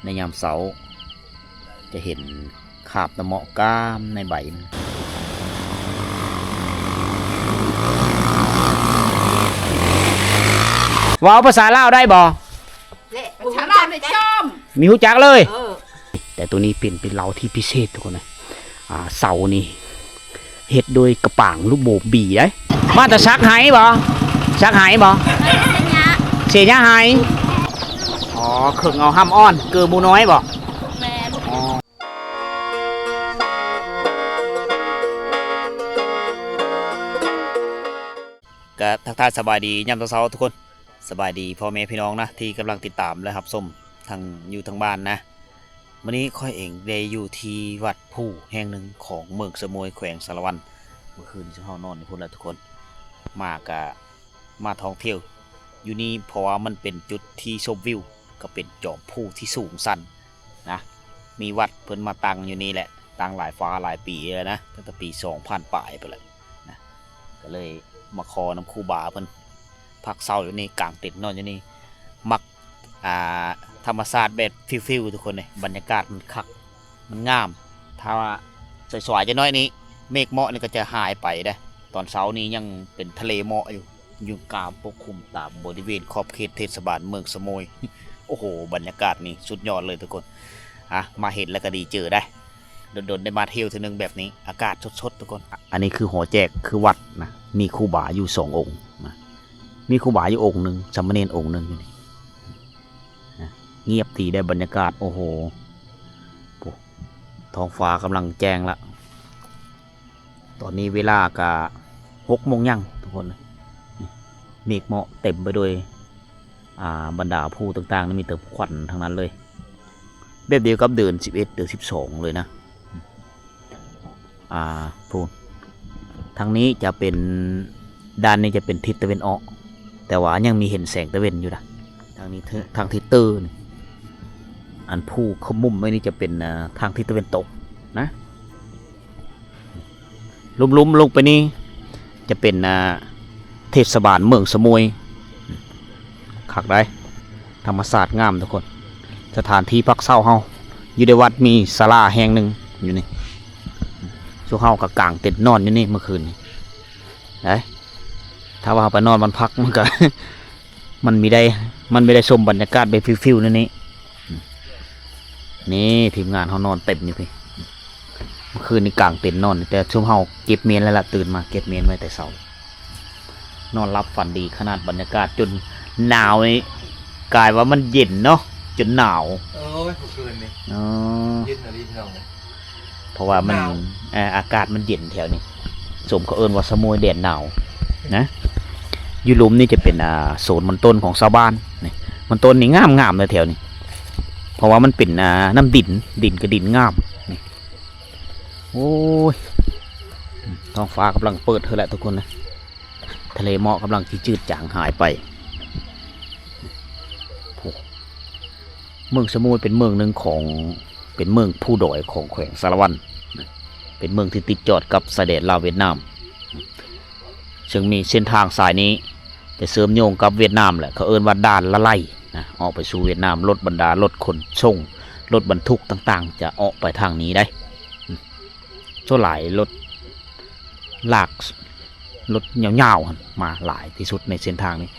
ໃນຍາມເຊົ້າ ຈະເຫັນຄາບນ້ຳເໝາະກາມໃນໃບມັນ. ເວົ້າພາສາລາວໄດ້ບໍ່? ແລະ ພາສາລາວໄດ້ຈ້ອມ ມີຮູ້ຈັກເລີຍ. ເອີ ແຕ່ໂຕນີ້ເປັນ ເປັນເຫຼົ້າທີ່ພິເສດທຸກຄົນນະ. ອ່າ ເສົານີ້ເຮັດໂດຍກະປາງລູກໂບບີໄດ໋. ມາແຕ່ສັກໄຫບໍ່? ສັກໄຫບໍ່? ເສຍຫຍ້າ ເສຍຫຍ້າໄຫ. ອໍ ເຄິ່ງເອົາຫ້ຳອ່ອນ ເກີໝູນ້ອຍບໍ່? ແມ່ນ. ອໍ ກະທັກທາຍສະບາຍດີຍາມເຊົ້າໆ ທຸກຄົນ. ສະບາຍດີພໍ່ແມ່ພີ່ນ້ອງນະ ທີ່ກຳລັງຕິດຕາມ ແລະ ຮັບຊົມທັງຢູ່ທາງບ້ານນະ. ມື້ນີ້ຂ້ອຍເອງໄດ້ຢູ່ທີ່ວັດພູແຫ່ງໜຶ່ງຂອງເມືອງສະໂມຍ ແຂວງສາລະວັນ. ເມື່ອຄືນນີ້ເຮົານອນຢູ່ພຸ້ນແຫຼະທຸກຄົນ. ມາກະມາທ່ອງທ່ຽວຢູ່ນີ້ ເພາະວ່າມັນເປັນຈຸດທີ່ຊົມວິວ ກໍເປັນຈອມພູທີ່ສູງຊັນນະ. ມີວັດເພິ່ນມາຕັ້ງຢູ່ນີ້ແຫຼະ ຕັ້ງຫຼາຍຟ້າຫຼາຍປີແລ້ວນະ ຕັ້ງແຕ່ປີສອງພັນປາຍພຸ້ນແຫຼະນະ. ກໍເລີຍມາຂໍນຳຄູບາເພິ່ນ ພັກເຊົາຢູ່ນີ້ ກາງເຕັນນອນຢູ່ນີ້. ມັກ ອ່າ ທຳມະຊາດແບບຊິວໆ ທຸກຄົນເອີຍ. ບັນຍາກາດມັນຄັກ ມັນງາມ. ຖ້າວ່າສາຍໆ ຈັກໜ້ອຍນີ້ ເມກເໝາະນີ້ກໍຈະຫາຍໄປເດ້. ຕອນເຊົ້ານີ້ຍັງເປັນທະເລເໝາະຢູ່ ຍຸງກາມປົກຄຸມຕາມບໍລິເວນຂອບເຂດເທດສະບານເມືອງສະໂມຍ. ໂອ້ໂຫ ບັນຍາກາດນີ້ສຸດຍອດເລີຍທຸກຄົນ. ອ່ະ ມາເຫັນແລ້ວກໍດີເຈີໄດ໋. ດົນໆ ໄດ້ມາທ່ຽວເທື່ອໜຶ່ງແບບນີ້ ອາກາດສົດໆ ທຸກຄົນ. ອັນນີ້ຄືຫໍແຈກ ຄືວັດນະ ມີຄູບາຢູ່ສອງອົງນະ ມີຄູບາຢູ່ອົງໜຶ່ງ ສາມະເນນອົງໜຶ່ງຢູ່ນີ້ນະ. ງຽບດີໄດ໋ ບັນຍາກາດ ໂອ້ໂຫ ໂອ້ ທ້ອງຟ້າກຳລັງແຈ້ງລະ. ຕອນນີ້ເວລາກະຫົກໂມງຍັງທຸກຄົນ. ເມກເໝາະເຕັມໄປໂດຍ ອ່າ ບັນດາພູຕ່າງໆ ນີ້ມີແຕ່ຄວັນທັງນັ້ນເລີຍ. ແບບດຽວກັບເດືອນສິບເອັດ ເດືອນສິບສອງເລີຍນະ. ອ່າ ພູ ທາງນີ້ຈະເປັນ ດ້ານນີ້ຈະເປັນທິດຕາເວັນອອກ ແຕ່ວ່າຍັງມີເຫັນແສງຕາເວັນຢູ່ນະ. ທາງນີ້ ທາງທິດເຕີນີ້ ອັນພູຂະມຸ້ມໄວ້ນີ້ຈະເປັນ ອ່າ ທາງທິດຕາເວັນຕົກນະ. ລຸ່ມໆ ລົງໄປນີ້ຈະເປັນ ອ່າ ເທດສະບານເມືອງສະໂມຍ. ຄັກໄດ໋ ທຳມະຊາດງາມທຸກຄົນ. ສະຖານທີ່ພັກເຊົາເຮົາ ຢູ່ໃນວັດມີສາລາແຫ່ງໜຶ່ງຢູ່ນີ້. ພວກເຮົາກໍກາງເຕັນນອນຢູ່ນີ້ເມື່ອຄືນນີ້ໄດ໋. ຖ້າວ່າເຮົາໄປນອນບ້ານພັກ ມັນກໍ ມັນມີໄດ້ ມັນມີໄດ້ຊົມບັນຍາກາດແບບຟິວໆ ແນວນີ້. ນີ້ທີມງານເຮົານອນເຕັມຢູ່ພີ້. ເມື່ອຄືນນີ້ກາງເຕັນນອນ ແຕ່ຊຸມເຮົາເກັບມຽນແລ້ວລະ ຕື່ນມາເກັບມຽນໄວ້ແຕ່ເຊົ້າ. ນອນຫຼັບຝັນດີຂະໜາດ ບັນຍາກາດຈົນໜາວນີ້ ກາຍວ່າມັນເຢັນເນາະ ຈົນໜາວ. ໂອ້ຍ ເມື່ອຄືນນີ້ ອໍ ເຢັນອີ່ຫຼີພີ່ນ້ອງເອີຍ. ເພາະວ່າມັນ ໜາວ ເອີ ອາກາດມັນເຢັນແຖວນີ້ ສົມເຂົາເອີ້ນວ່າສະໂມຍແດນໜາວນະ. ຢູ່ລຸ່ມນີ້ຈະເປັນ ອ່າ ໂຊນມັນຕົ້ນຂອງຊາວບ້ານນີ້. ມັນຕົ້ນນີ້ງາມໆ ເລີຍແຖວນີ້ ເພາະວ່າມັນເປັນ ອ່າ ນ້ຳດິນ ດິນກໍດິນງາມນີ້. ໂອ້ຍ ທ້ອງຟ້າກຳລັງເປີດເທື່ອແຫຼະທຸກຄົນນະ. ທະເລເໝາະກຳລັງຊິຈືດຈາງຫາຍໄປ. ໂອ້ ເມືອງສະໂມຍເປັນເມືອງໜຶ່ງຂອງ ເປັນເມືອງພູດອຍຂອງແຂວງສາລະວັນ ເປັນເມືອງທີ່ຕິດຈອດກັບຊາຍແດນລາວຫວຽດນາມ ເຊິ່ງມີເສັ້ນທາງສາຍນີ້ຈະເຊື່ອມໂຍງກັບຫວຽດນາມ ແລະ ເຂົາເອີ້ນວ່າດ່ານລະໄລນະ ອອກໄປສູ່ຫວຽດນາມ. ລົດບັນດາ ລົດຂົນສົ່ງ ລົດບັນທຸກຕ່າງໆ ຈະອອກໄປທາງນີ້ໄດ໋. ສ່ວນຫຼາຍລົດ ລາກລົດຍາວໆ ຫັ້ນມາຫຼາຍທີ່ສຸດໃນເສັ້ນທາງນີ້.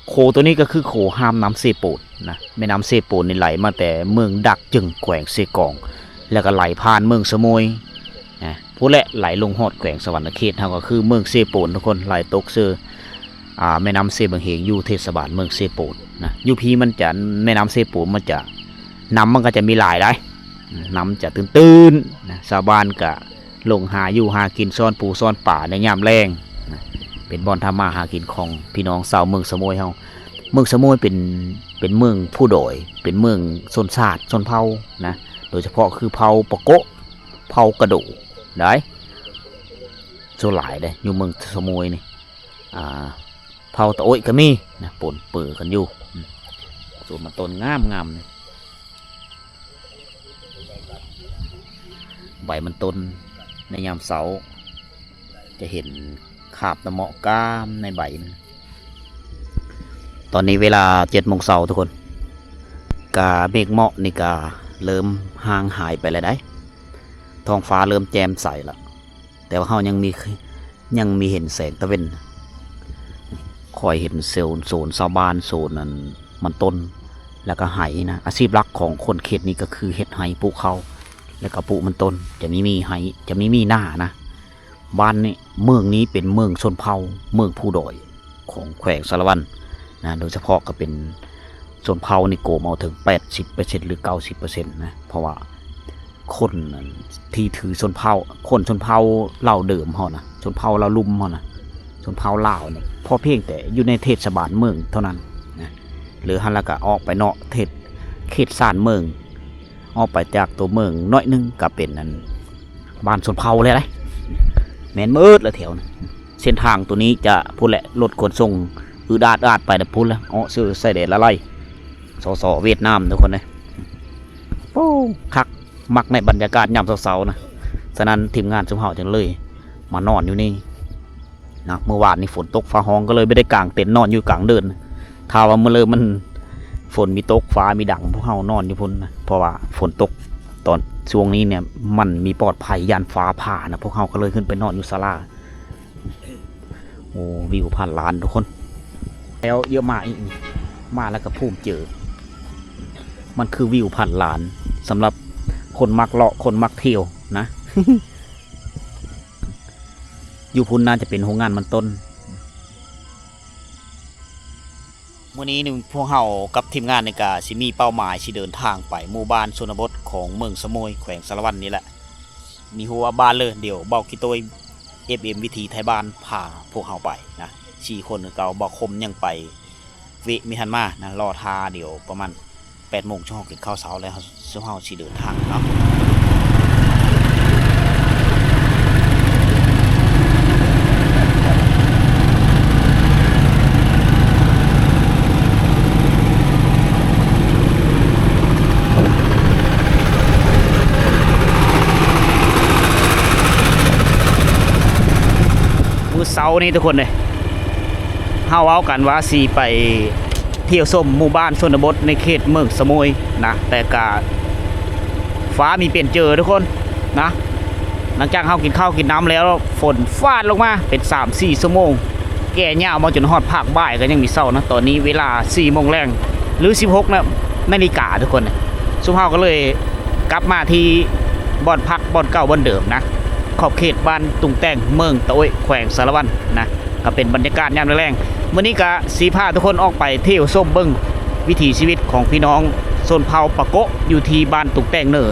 ໂຂໂຕນີ້ກໍຄືໂຂຫ້າມນ້ຳເຊໂປນນະ. ແມ່ນ້ຳເຊໂປນນີ້ໄຫຼມາແຕ່ເມືອງດາກຈຶງ ແຂວງເຊກອງ ແລ້ວກໍໄຫຼຜ່ານເມືອງສະໂມຍນະ ພຸ້ນແຫຼະ ໄຫຼລົງຮອດແຂວງສະຫວັນນະເຂດເຮົາ ກໍຄືເມືອງເຊໂປນທຸກຄົນ ໄຫຼຕົກເຊີ ອ່າ ແມ່ນ້ຳເຊບັງເຮງ ຢູ່ເທດສະບານເມືອງເຊໂປນນະ. ຢູ່ພີ້ມັນຈະ ແມ່ນ້ຳເຊໂປນມັນຈະ ນ້ຳມັນກໍຈະມີຫຼາຍໄດ໋ ນ້ຳຈະຕື້ນໆ ນະ. ຊາວບ້ານກໍ ລົງຫາຢູ່ຫາກິນ ຊ້ອນປູຊ້ອນປາໃນຍາມແລ້ງນະ ເປັນບ່ອນທຳມາຫາກິນຂອງພີ່ນ້ອງຊາວເມືອງສະໂມຍເຮົາ. ເມືອງສະໂມຍເປັນ ເປັນເມືອງພູດອຍ ເປັນເມືອງຊົນຊາດຊົນເຜົ່ານະ ໂດຍສະເພາະຄືເຜົ່າປະໂກະ ເຜົ່າກະໂດໄດ໋. ສ່ວນຫຼາຍເດ້ ຢູ່ເມືອງສະໂມຍນີ້ ອ່າ ເຜົ່າຕາໂອ້ຍກໍມີນະ ປົນເປີກັນຢູ່. ອືມ ສວນມັນຕົ້ນງາມໆ ນີ້ ໃບມັນຕົ້ນໃນຍາມເຊົ້າ ຈະເຫັນຄາບນ້ຳເໝາະກາມໃນໃບມັນ. ຕອນນີ້ເວລາເຈັດໂມງເຊົ້າທຸກຄົນ. ກະເມກເໝາະນີ້ກະເລີ່ມຫ່າງຫາຍໄປແລ້ວໃດ໋ ທ້ອງຟ້າເລີ່ມແຈ່ມໃສລະ ແຕ່ວ່າເຮົາຍັງມີ ຍັງມີເຫັນແສງຕາເວັນ. ຂ້ອຍເຫັນໂຊນ ໂຊນຊາວບ້ານ ໂຊນອັນມັນຕົ້ນ ແລ້ວກະໄຮ່ນະ. ອາຊີບຫຼັກຂອງຄົນເຂດນີ້ກະຄືເຮັດໄຮ່ປູກເຂົ້າ ແລ້ວກະປູກມັນຕົ້ນ ຈະມີ ມີໄຮ່ ຈະມີ ມີນານະ. ບ້ານນີ້ ເມືອງນີ້ເປັນເມືອງຊົນເຜົ່າ ເມືອງພູດອຍ ຂອງແຂວງສາລະວັນນະ ໂດຍສະເພາະກະເປັນຊົນເຜົ່ານິໂກມເອົາເຖິງແປດສິບເປີເຊັນ ຫຼື ເກົ້າສິບເປີເຊັນນະ ເພາະວ່າຄົນທີ່ຖືຊົນເຜົ່າ ຄົນຊົນເຜົ່າລາວເດີມເຮົານະ ຊົນເຜົ່າລາວລຸ່ມເຮົານະ ຊົນເຜົ່າລາວນີ້ ພໍພຽງແຕ່ຢູ່ໃນເທດສະບານເມືອງເທົ່ານັ້ນນະ ຫຼື ຫັ້ນລະກະອອກໄປນອກເທດ ເຂດຊານເມືອງ ອອກໄປຈາກຕົວເມືອງໜ້ອຍໜຶ່ງກະເປັນອັນບ້ານຊົນເຜົ່າແລ້ວໃດ໋ ແມ່ນໝົດລະແຖວນີ້. ເສັ້ນທາງໂຕນີ້ຈະພຸ້ນແຫຼະ ລົດຂົນສົ່ງອືດອາດອາດໄປແລ້ວພຸ້ນລະ ເອາະຊື່ຊາຍແດນລະໄລ ສສ ຫວຽດນາມທຸກຄົນເອີຍ. ໂອ້ ຄັກ ມັກໃນບັນຍາກາດຍາມເຊົ້າໆນະ ສະນັ້ນທີມງານຊຸມເຮົາຈຶ່ງເລີຍມານອນຢູ່ນີ້. ນະ ມື້ວານນີ້ຝົນຕົກຟ້າຮ້ອງ ກໍເລີຍບໍ່ໄດ້ກາງເຕັນນອນຢູ່ກາງເດີ່ນ. ຖ້າວ່າມື້ເລີມັນຝົນມີຕົກ ຟ້າມີດັງ ພວກເຮົານອນຢູ່ພຸ້ນນະ ເພາະວ່າຝົນຕົກຕອນຊ່ວງນີ້ນີ້ມັນມີປອດໄພ ຢ້ານຟ້າຜ່ານະ ພວກເຮົາກໍເລີຍຂຶ້ນໄປນອນຢູ່ສາລາ. ໂອ້ ວິວພັນລ້ານທຸກຄົນ ແລ້ວເຍອະມາກອີກ ມາແລ້ວກໍພູມເຈີ ມັນຄືວິວພັນລ້ານ ສຳລັບຄົນມັກເລາະ ຄົນມັກທ່ຽວນະ. ຢູ່ພຸ້ນໜ້າຈະເປັນໂຮງງານມັນຕົ້ນ. ມື້ນີ້ນີ້ພວກເຮົາກັບທີມງານນີ້ກະຊິມີເປົ້າໝາຍຊິເດີນທາງໄປໝູ່ບ້ານຊົນນະບົດຂອງເມືອງສະໂໝຍ ແຂວງສາລະວັນນີ້ແຫຼະ. ມີຮູ້ວ່າບ້ານເລີຍ ດຽວເບົາຂີ້ໂຕ້ຍ ເອັຟເອັມ ວິຖີໄທບ້ານພາພວກເຮົາໄປນະ ສີ່ຄົນຄືເກົ່າ. ເບົາຄົມຍັງໄປເວະມີທັນມານະ ລໍຖ້າ ດຽວປະມານ ແປດໂມງ ເຮົາກິນເຂົ້າເຊົ້າແລ້ວ ເຮົາ ເຮົາຊິເດີນທາງເນາະ. ມື້ເຊົ້ານີ້ທຸກຄົນເອີຍ ເຮົາເວົ້າກັນວ່າຊິໄປທ່ຽວຊົມໝູ່ບ້ານຊົນນະບົດໃນເຂດເມືອງສະໂໝຍນະ ແຕ່ກະຟ້າມີປ່ຽນເຈີທຸກຄົນນະ. ຫຼັງຈາກເຮົາກິນເຂົ້າກິນນ້ຳແລ້ວ ຝົນຟາດລົງມາເປັນສາມສີ່ຊົ່ວໂມງ ແກ່ຍາວມາຈົນຮອດພາກບ່າຍ ກໍຍັງມີເຊົ້ານະ. ຕອນນີ້ເວລາສີ່ໂມງແລງ ຫຼື ສິບຫົກນະ ນາລິກາທຸກຄົນ. ຊຸມເຮົາກໍເລີຍກັບມາທີ່ບ່ອນພັກບ່ອນເກົ່າບ່ອນເດີມນະ ຂອບເຂດບ້ານຕຸງແຕ່ງ ເມືອງຕະໂອ້ຍ ແຂວງສາລະວັນນະ. ກໍເປັນບັນຍາກາດຍາມແລງໆ. ມື້ນີ້ກະຊິພາທຸກຄົນອອກໄປທ່ຽວຊົມເບິ່ງວິຖີຊີວິດຂອງພີ່ນ້ອງຊົນເຜົ່າປາໂກະ ຢູ່ທີ່ບ້ານຕຸງແຕ່ງເໜີ.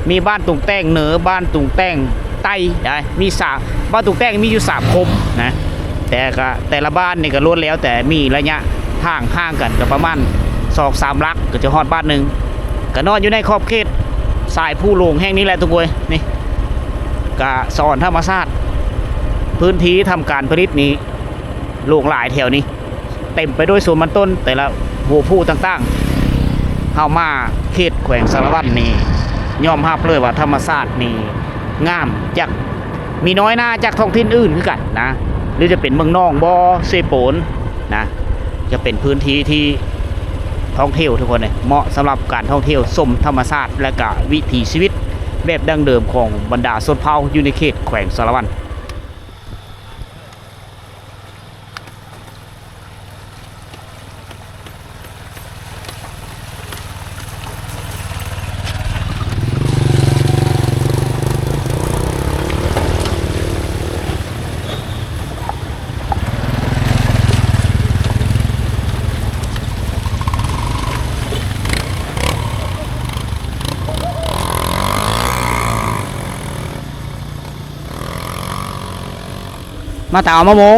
ມີບ້ານຕຸງແຕ່ງເໜີ ບ້ານຕຸງແຕ່ງໃຕ້ໄດ໋ ມີສາມ ບ້ານຕຸງແຕ່ງມີຢູ່ສາມຄົມນະ ແຕ່ກະແຕ່ລະບ້ານນີ້ກະລ້ວນແລ້ວແຕ່ມີໄລຍະທາງຫ່າງກັນກະປະມານສອງສາມຫຼັກ ກໍຈະຮອດບ້ານໜຶ່ງ. ກະນອນຢູ່ໃນຂອບເຂດສາຍພູຫຼວງແຫ່ງນີ້ແຫຼະທຸກຄົນເອີຍ. ນີ້ກະສະອອນທຳມະຊາດ ພື້ນທີ່ທຳການຜະລິດນີ້ຫຼວງຫຼາຍແຖວນີ້ ເຕັມໄປດ້ວຍສວນມັນຕົ້ນ ແຕ່ລະຫົວຜູ້ຕ່າງໆ. ເຮົາມາເຂດແຂວງສາລະວັນນີ້ ຍອມຮັບເລີຍວ່າທຳມະຊາດນີ້ງາມ ຈາກ ມີນ້ອຍໜ້າຈາກທ້ອງຖິ່ນອື່ນຄືກັນນະ ຫຼືຈະເປັນເມືອງໜອງບໍ່ ເຊໂປນນະ ຈະເປັນພື້ນທີ່ທີ່ທ່ອງທ່ຽວທຸກຄົນເອີຍ ເໝາະສຳລັບການທ່ອງທ່ຽວຊົມທຳມະຊາດ ແລະກະວິຖີຊີວິດແບບດັ້ງເດີມຂອງບັນດາຊົນເຜົ່າຢູ່ໃນເຂດແຂວງສາລະວັນ. ມາແຕ່ເອົາມະມ່ວງ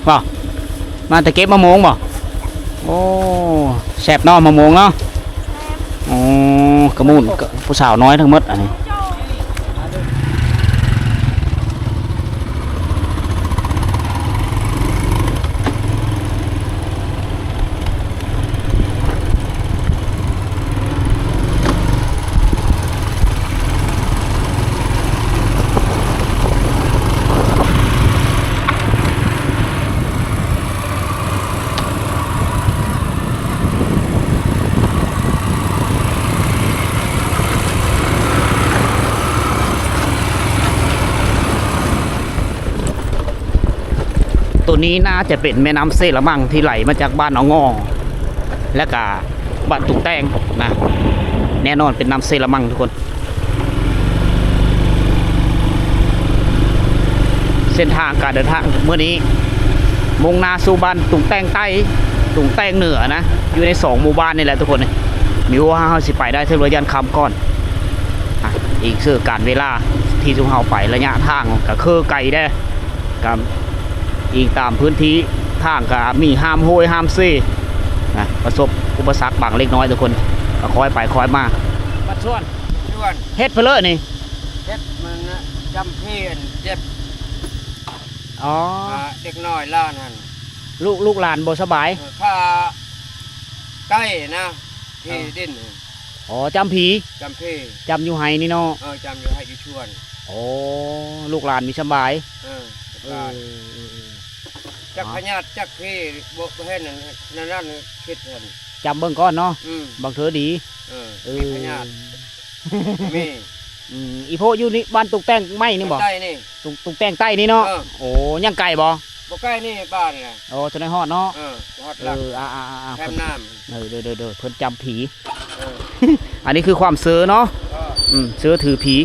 ບໍ່? ມາແຕ່ເກັບມະມ່ວງບໍ່? ໂອ້ ແຊບເນາະ ມະມ່ວງເນາະ. ໂອ້ ກະໝູນ ກະ ຜູ້ສາວນ້ອຍທັງໝົດອັນນີ້. ມ ນີ້ໜ້າຈະເປັນແມ່ນ້ຳເຊລະມັງທີ່ໄຫຼມາຈາກບ້ານອງງໍ ແລະກະບ້ານຕຸງແຕ່ງນະ ແນ່ນອນເປັນນ້ຳເຊລະມັງທຸກຄົນ. ເສັ້ນທາງການເດີນທາງມື້ນີ້ມຸ່ງໜ້າສູ່ບ້ານຕຸງແຕ່ງໃຕ້ ຕຸງແຕ່ງເໜືອນະ ຢູ່ໃນສອງໝູ່ບ້ານນີ້ແຫຼະທຸກຄົນ. ມີຮູ້ວ່າເຮົາຊິໄປໄດ້ເຖິງລະຍະຄ່ຳກ່ອນ ອາ ອີງເຊິ່ງການເວລາທີ່ຊຸມເຮົາໄປ ໄລຍະທາງກະຄືໄກເດ້ ກະອີງຕາມພື້ນທີ່ທາງກະມີຫ້າມຫ້ວຍຫ້າມເຊນະ ປະສົບອຸປະສັກບາງເລັກນ້ອຍທຸກຄົນ ກະຄ່ອຍໄປຄ່ອຍມາ. ບ້ານສວນ ສວນ ເຮັດເພີ້ນີ້ ເຮັດມັນນະ ຈຳເພອັນເຈັບ ອໍ ອ່າ ເດັກນ້ອຍຫຼານຫັ້ນ ລູກ ລູກຫຼານບໍ່ສະບາຍ ເອີ ຂາໄກ່ນະ ເພດິນ. ອໍ ຈຳຜີ ຈຳເພ ຈຳຢູ່ໄຮ່ນີ້ເນາະ ເອີ ຈຳຢູ່ໄຮ່ຢູ່ສວນ. ໂອ້ ລູກຫຼານມີສະບາຍ ເອີ ສະບາຍ ເອີ ເອີ ເອີ ຈັກພະຍາດຈັກເພ ບໍ່ ບໍ່ເຫັນນັ້ນ ນັ້ນ ນັ້ນຄິດຫັ້ນ ຈຳເບິ່ງກ່ອນເນາະ ອືມ ບາງເທື່ອດີ ເອີ ເອີ ມີພະຍາດ ມີ ອືມ ອີ່ໂພຢູ່ນີ້ ບ້ານຕຸກແຕ່ງໃໝ່ນີ້ບໍ່? ໃຕ້ນີ້ ຕຸກ ຕຸກແຕ່ງໃຕ້ນີ້ເນາະ ເອີ ໂອ້ ຍັງໄກບໍ່? ບໍ່ໄກນີ້ບ້ານນີ້ແຫຼະ ໂອ້ ຈະໄດ້ຮອດເນາະ ເອີ ຮອດຫຼັກ ເອີ ອ່າໆໆໆ ແຄມນ້ຳ ເອີ ເດີໆໆ ເພິ່ນຈຳຜີ ເອີ ອັນນີ້ຄືຄວາມເຊື່ອເນາະ ເອີ ອືມ ເຊື່ອຖືຜີ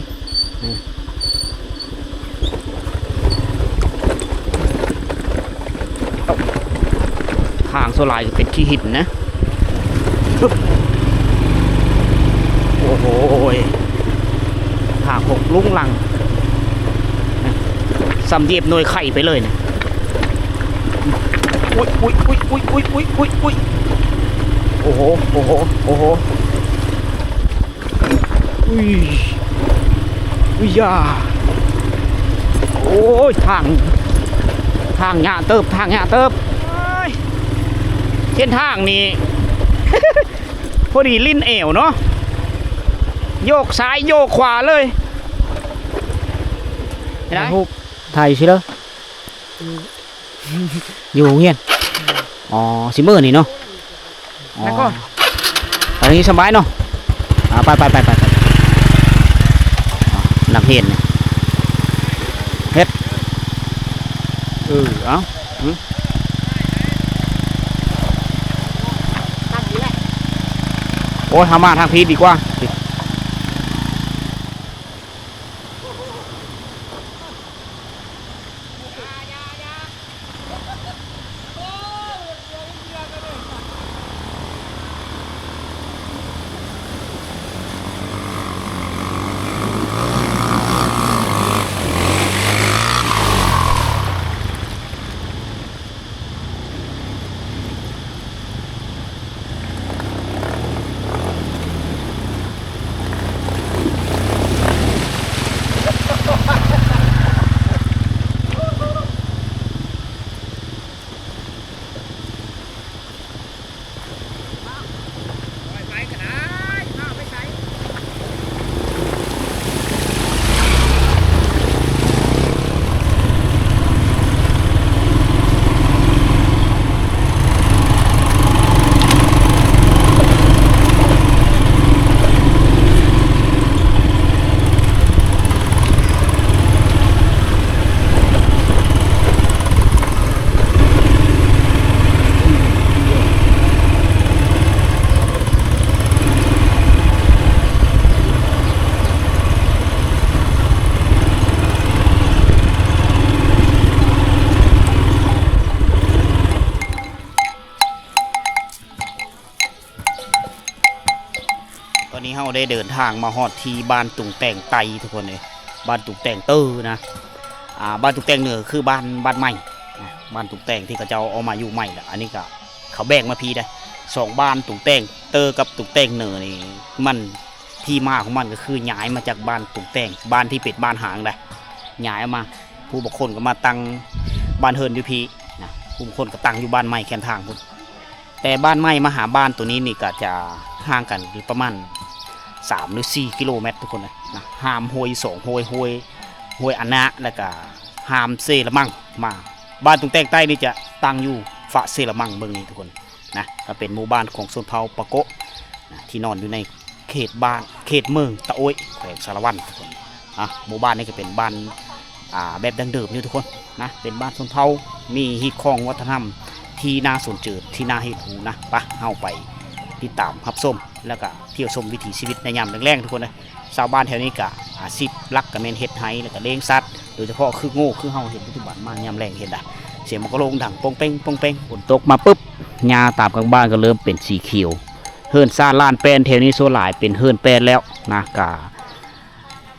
ທາງສ່ວນຫຼາຍກໍເປັນຂີ້ຫີນນະ ໂອ້ໂຫ ທາງຫົກລຸງລັງ ສ່ຳຢຽບໜ່ວຍໄຂ່ໄປເລີຍນະ. ໂອ້ຍ ໂອ້ຍ ໂອ້ຍ ໂອ້ຍ ໂອ້ຍ ໂອ້ຍ ໂອ້ຍ ໂອ້ໂຫ ໂອ້ໂຫ ໂອ້ໂຫ ອຸ້ຍ ອຸ້ຍຢາ ໂອ້ຍ ທາງ ທາງຍາກເຕີບ ທາງຍາກເຕີບ ເສັ້ນທາງນີ້ ພໍດີຫຼິ້ນແອວເນາະ ໂຍກຊ້າຍໂຍກຂວາເລີຍ ເຫັນໄດ໋ ຖ່າຍຢູ່ຊີ້ເດີ ຢູ່ໂຮງຮຽນ ອໍ ຊິມື້ນີ້ເນາະ ອໍ ໄປນີ້ສະບາຍເນາະ ອ່າ ໄປໆໆໆ ນັກຮຽນນີ້ ເຮັດ ເອີ ເອົາ ອື ໂອ້ຍ ເຮົາມາທາງພີດດີກວ່າ. ຕອນນີ້ເຮົາໄດ້ເດີນທາງມາຮອດທີ່ບ້ານຕຸງແຕ່ງໃຕ້ທຸກຄົນເອີຍ ບ້ານຕຸງແຕ່ງເຕີນະ ອ່າ ບ້ານຕຸງແຕ່ງເໜືອຄືບ້ານ ບ້ານໃໝ່ນະ ບ້ານຕຸງແຕ່ງທີ່ເຂົາເຈົ້າເອົາມາຢູ່ໃໝ່ລະ ອັນນີ້ກະເຂົາແບ່ງມາພີ້ໄດ໋ ສອງບ້ານ ຕຸງແຕ່ງເຕີກັບຕຸງແຕ່ງເໜືອນີ້ ມັນທີ່ມາຂອງມັນກໍຄືຍ້າຍມາຈາກບ້ານຕຸງແຕ່ງ ບ້ານທີ່ເປັນບ້ານຮ້າງໄດ໋ ຍ້າຍອອກມາ ຜູ້ບາງຄົນກໍມາຕັ້ງບ້ານເຮືອນຢູ່ພີ້ນະ ຜູ້ບາງຄົນກໍຕັ້ງຢູ່ບ້ານໃໝ່ແຄມທາງພຸ້ນ. ແຕ່ບ້ານໃໝ່ມາຫາບ້ານໂຕນີ້ນີ້ກໍຈະຫ່າງກັນຢູ່ປະມານສາມຫຼືສີ່ກິໂລແມັດທຸກຄົນນະ ນະ ຫ້າມຫ້ວຍສອງຫ້ວຍ ຫ້ວຍ ຫ້ວຍອະນະ ແລ້ວກະຫ້າມເຊລະມັງມາ. ບ້ານຕຸງແຕ່ງໃຕ້ນີ້ຈະຕັ້ງຢູ່ຟະເຊລະມັງເບິ່ງນີ້ທຸກຄົນນະ ກໍເປັນໝູ່ບ້ານຂອງຊົນເຜົ່າປາໂກະນະ ທີ່ນອນຢູ່ໃນເຂດບ້ານ ເຂດເມືອງຕະໂອ້ຍ ແຂວງສາລະວັນທຸກຄົນ. ອ່ະ ໝູ່ບ້ານນີ້ກໍເປັນບ້ານ ອ່າ ແບບດັ້ງເດີມຢູ່ທຸກຄົນນະ ເປັນບ້ານຊົນເຜົ່າ ມີຮີດຄອງວັດທະນະທຳທີ່ໜ້າສົນເຈີ ທີ່ໜ້າຮຽນຮູ້ນະ. ປະ ເຮົາໄປຕິດຕາມຮັບຊົມ ແລ້ວກະທ່ຽວຊົມວິຖີຊີວິດໃນຍາມແລງໆ ທຸກຄົນເອີຍ. ຊາວບ້ານແຖວນີ້ກະອາຊີບຫຼັກກະແມ່ນເຮັດໄຮ່ ແລ້ວກະລ້ຽງສັດ ໂດຍສະເພາະຄືໂງ່ ຄືເຮົາເຫັນປັດຈຸບັນມາຍາມແລງເຫັນດະ ສຽງມັນກະລົງດັງໂປ້ງເປ້ງໆ ຝົນຕົກມາປຶບ ຫຍ້າຕາມກາງບ້ານກະເລີ່ມເປັນສີຂຽວ. ເຮືອນຊານລ້ານແປນແຖວນີ້ສ່ວນຫຼາຍເປັນເຮືອນແປນແລ້ວນະ ກະ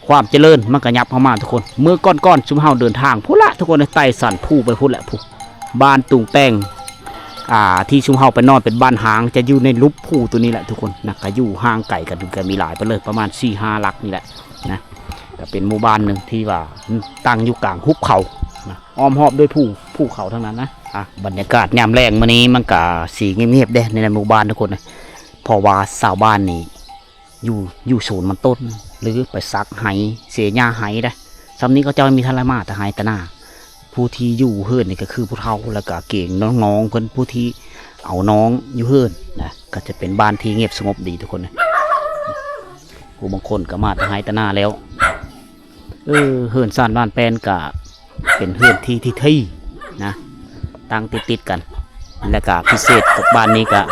ຄວາມຈະເລີນມັນກະຫຍັບເຮົາມາທຸກຄົນ. ມື້ກ່ອນໆ ຊຸມເຮົາເດີນທາງພຸ້ນລະທຸກຄົນ ໄຕ່ສັນພູໄປພຸ້ນແຫຼະ ພຸ້ນ ບ້ານຕຸງແຕ່ງ ອ່າ ທີ່ຊຸມເຮົາໄປນອນເປັນບ້ານຮ້າງ ຈະຢູ່ໃນຫຼຸບພູໂຕນີ້ແຫຼະທຸກຄົນນະ ກະຢູ່ຫ່າງໄກກັນ ກະມີຫຼາຍປານເລີຍ ປະມານສີ່ຫ້າຫຼັກນີ້ແຫຼະນະ. ກະເປັນໝູ່ບ້ານໜຶ່ງທີ່ວ່າຕັ້ງຢູ່ກາງຫຸບເຂົານະ ອ້ອມຮອບດ້ວຍພູ ພູເຂົາທັງນັ້ນນະ. ອ່ະ ບັນຍາກາດຍາມແລງມື້ນີ້ມັນກະຊິງຽບໆເດ້ ໃນໝູ່ບ້ານທຸກຄົນນະ ເພາະວ່າຊາວບ້ານນີ້ ຢູ່ ຢູ່ສວນມັນຕົ້ນ ຫຼືໄປສັກໄຮ່ ເສຍຫຍ້າໄຮ່ໄດ໋. ຊ່ຳນີ້ເຂົາເຈົ້າມີທັນລະມາແຕ່ໄຮ່ແຕ່ນາ. ຜູ້ທີ່ຢູ່ເຮືອນນີ້ກະຄືຜູ້ເຖົ້າ ແລ້ວກະເກງນ້ອງໆເພິ່ນ ຜູ້ທີ່ເອົານ້ອງຢູ່ເຮືອນນະ ກະຈະເປັນບ້ານທີ່ງຽບສະຫງົບດີທຸກຄົນ. ຜູ້ບາງຄົນກະມາແຕ່ໄຮ່ແຕ່ນາແລ້ວ. ເອີ ເຮືອນຊານບ້ານແປນກະເປັນເຮືອນທີ່ ທີ່ ທີ່ນະ ຕັ້ງຕິດໆກັນ ແລະກະພິເສດກັບບ້ານນີ້ກະ